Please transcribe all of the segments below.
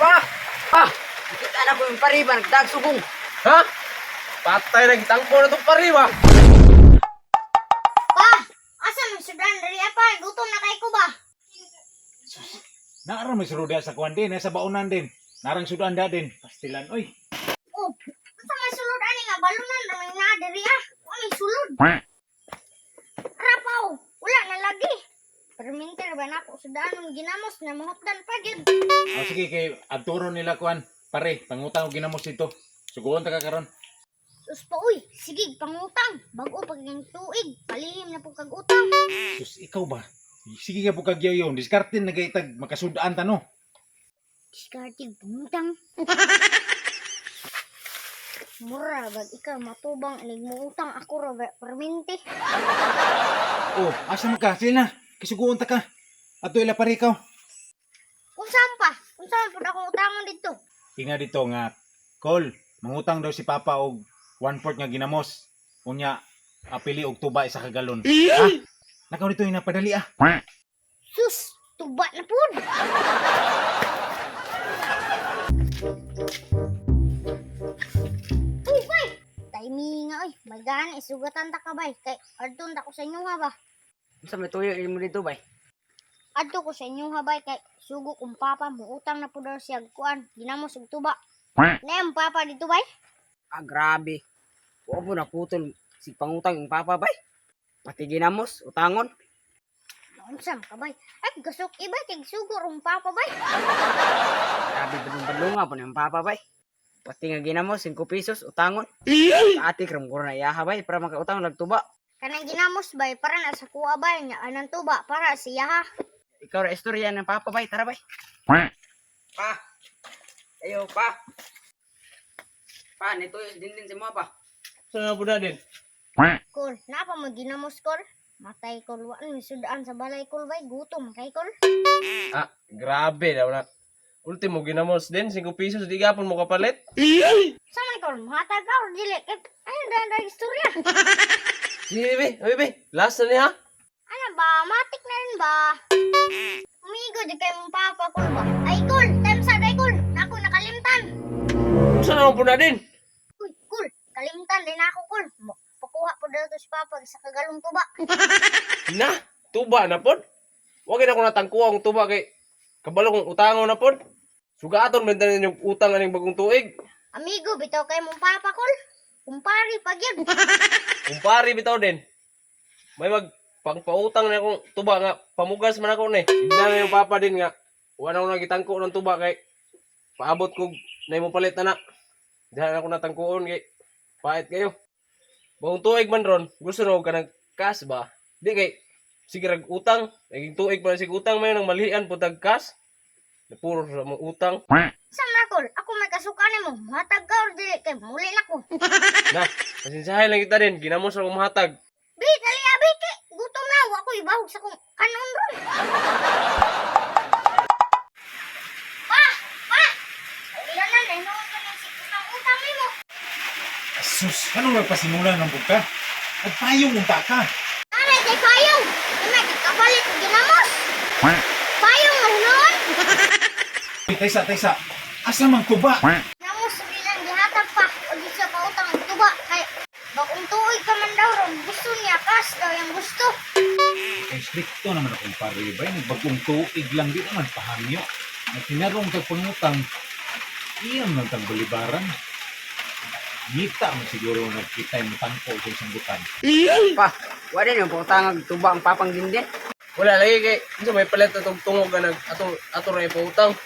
Pa! Pa! Nakita na ko yung pariba, nagdagsugong. Ha? Patay na gitangko na itong pariba. Pa, asa man sudan diri pa, gutom na kay ko ba? Naara may suruda sa kuan din, nasa baunan din. Narang sudan da din. Pastilan, oy. Oh, asa man sulod ani nga balunan ra may naa diri ah. Wa may sulod. Rapaw, wala na lagi. Perminter ba nako sudanon ginamos na mahutdan pa gyud. Oh, sige kay adturo nila kuan. Pare, pangutang og ginamos dito. Suguon ta ka karon. Sus pa uy, sige pangutang, bag-o pag ng tuig, palihim na po kag utang. Sus, ikaw ba? Sige ka po kagyayon. Diskarte na gaytag makasudaan ta no. Diskarte pangutang. Mura bag ikaw matubang inig mo utang ako ra ba perminti. Oh, asa man ka? Sige na. Kisuguon ta ka. Adto ila pare ikaw. Unsa man pa? Unsa man pud akong utangon didto? Tinga dito nga call, mangutang daw si Papa og 1/4 nga ginamos. Unya apili og tuba isa ka galon. Ha? Nakaw dito yung napadali ah. Sus, tuba na pud. Uy, bay! Timing nga, oy. May gana, isugatan ta ka, bay. Kay, adto ta ko sa inyo ha, ba? Unsa may tuyo mo dito bay? Adto ko sa inyo ha, bay. Kay, sugo kong papa, muutang na pud daw siya kuan. Ginamos og tuba. Na yung papa dito, bay? Ah, grabe. Wa po naputol si pangutang yung papa bay. Pati ginamos, utangon. Unsa man ka, bay? Ay, gasok ibay, kay sugo rong papa, bay. Grabe badlong nga po ng papa bay. Pati nga ginamos, 5 pesos, utangon. Ate kram ko na iyaha bay para makautang nagtuba. Kanang ginamos, bay, para na sa kuha, bay. Nya, anang tuba, para siya, ha. Ikaw ra istorya ng papa bay, tara bay. Pa. Ayo pa. Pa, nito din din si mo pa. Saan na po na din? Kol, napa mo ginamos, kol? Matay, kol. Waan, may sudaan sa balay, kol, bay. Gutom, kay, kol. Ah, grabe daw na. Ultimo ginamos din, 5 pesos, di gapon mo kapalit. Sa man kol, muhatag ka or dili? Kay, ayun, dahil dahil istorya. Sige, be, oy, be, last na niya. Ano ba, matik na rin ba? Umigo, di kay mong papa, kol ba? Ay, kol, time sa day, kol. Nako, nakalimtan. Saan na po na din? Uy, kol, kalimtan din ako, kol. Pakuha po daw to si papa sa kagalong tuba. Na, tuba na pod. Wag na ko natangkuha ang tuba kay kabalo kong utangon na pod. Sugaton man tanin yung utang aning bagong tuig. Amigo, bitaw kay mong papa, kol. Kumpari, pag yun. Kumpare bitaw din. May mag pangpautang na akong tuba nga pamugas man ako ni. Igna na yung papa din nga. Wala ko nagitangko ng tuba kay paabot kog na mo palit na na. Dihan ako natangkoon kay pait kayo. Bagong tuig man ron, gusto na og kanang cash ba? Di kay sige rag utang, naging tuig pa na sig utang mayo nang malian putag cash. Napuro sa mga utang. Sa man, kol, ako may kasukan mo. Muhatag ka or dili kay muli na ko. Na, pasensyahin lang kita din, ginamos ra kong mahatag. Bi, dali abi kay gutom na wa ko ibahog sa kong kanon ron. Pa, pa. Ilan na nainuon ka ng utang utang nimo. Sus, anong nagpasimula ng bugka? Nagpayong unta ka. Nanay kay payong. Ima kay kapalit og ginamos. Payong nga hinuon. Uy, taysa, taysa. Asa man tuba? Ginamos bilang gihatag pa og di siya pautang og tuba kay bagong tuig ka man daw ron gusto niya cash daw yung gusto. Kay stricto naman akong pare bay. Nagbagong tuig lang di naman pahangyo. Nagtinarong tag pangutang. Iyang lang tag balibaran. Ngita mo siguro nagkita yung tangko sa isang butan. Pa, wala din yung pangutang tuba ang papang dindin. Wala lagi kay unsa may palit atong tungog nga nag atong ato ra ipautang.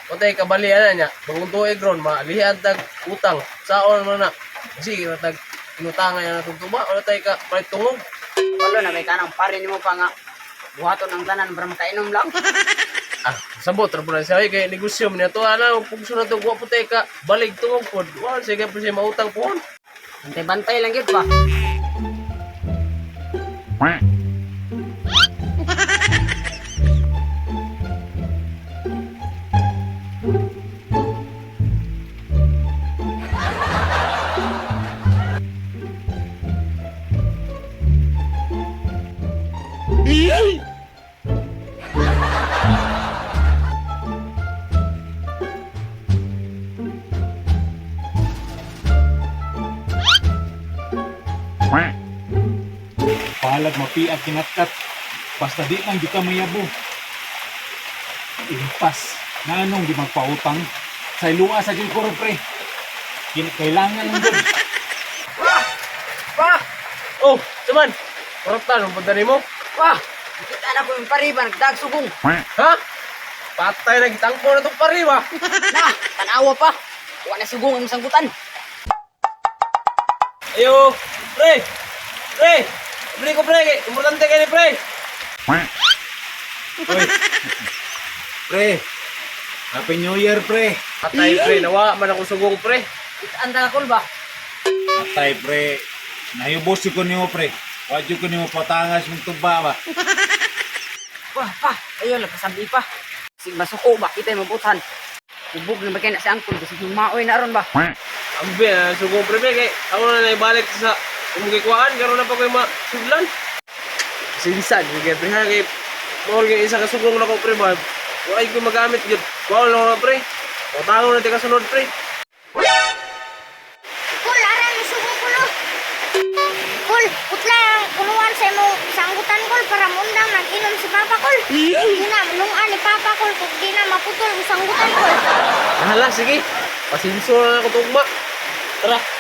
Patay kabali ana niya. Bagong tuig ron maalihan tag utang. Saon man na. Sige ra tag inutangan na atong tuba wala tay ka palit tungog. Wala na may kanang pare nimo pa nga buhaton ang tanan para makainom lang. Ah, sabot ra pud siya. Ay, kay negosyo man niya to ana pugso na to wa po tay ka balik tungog pod. Wa sige po siya mautang pohon. Bantay-bantay lang gyud pa. Bahalag mapiag kinatkat. Basta di lang di ka mayabo. Impas. Nanong di magpautang. Sa ilua sa gyud ko pre. Kailangan lang gyud. Pa! Oh, saman. Korupta nung punta nimo. Pa! Nakita na ko yung pare ba, nagdagsugong. Ha? Patay na gitangko na tong pare ba? Na, tanawa pa. Wa na sugong ang sanggutan. Ayo, pre. Pre. Pre ko pre, importante kay ni pre. Oy. Pre. Happy New Year, pre. Patay pre, nawa man ako sugong pre. Kitaan ta ka, Kol ba? Atay, pre. Nahibos ko nimo, pre. Wa jud ko nimo patangas mong tuba ba. Wah, pa. Ayo, nagkasabi pa. Sig masuko ba, kita yung mabutan. Ubog na ba kayo na si Angkol, kasi maoy na ron ba? Ambi na sugong pre pre kay ako na naibalik sa umugikuan karon na pa ko'y masudlan. Sinsan, sige pre ha kay mao kay isa ka sugong nako pre ba. Wa ay ko magamit gyud. Kuha lang na pre. Utangon na tika sunod pre. Kul, aran, sugong kulo. Kul, putla ang kuluan sa imong sanggutan, Kul, para mundang nag-inom si Papa, Kul. Di na, lungan ni Papa, Kul, kung di na maputol ang sanggutan, Kul. Nahala sige. Pasinso na ako tugma. Tara.